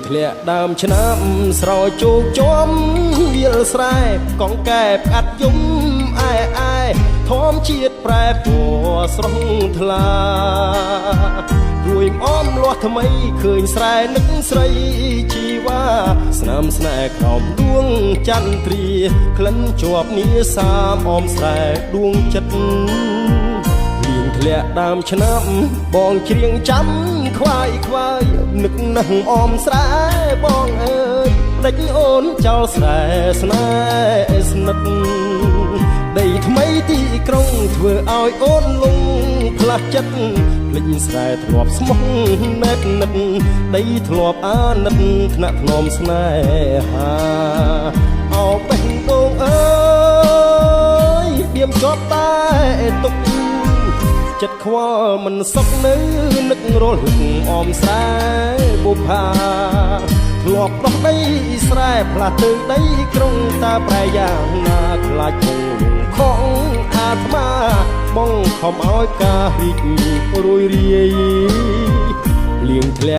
ធ្លាក់ដើមឆ្នាំស្រោចជោគជាំវាលស្រែកងកែបអាត់យំអែអែធម្មជាតិប្រែពណ៌ស្រស់ថ្លារួយអមលាស់ថ្មីឃើញស្រែនឹកស្រីជីវ៉ាស្នាមស្នេហ៍ក្រោមដួងចន្ទ្រាក្លិនជាប់នីសាមអមស្រែដួងចិត្តធ្លាក់ដើមឆ្នាំបងច្រៀងចាំខ្វាយខ្វាយនឹកណាស់អមស្រែបងអើយដេចអូនចោលស្រែស្នេហ៍ស្និទ្ធដីថ្មីទីក្រុងធ្វើឲ្យអូនលងផ្លាស់ចិត្តភ្លេចស្រែធ្លាប់ស្មោះណែតនិតដីធ្លាប់អាណិតថ្នាក់ធ្នមស្នេហាអោបេះដូងអើយបៀមជាប់តែទុកចិត្តខ្វល់មិនសុខនៅនឹករលឹកអមស្រែបុផាធ្លាប់ដោះដីស្រែផ្លាស់ទៅដីក្រុងតើប្រែយ៉ាងណាខ្លាចគង់លងខងអាត្មាបងខំឲ្យការរីករួយរាយលៀងធ្លាក់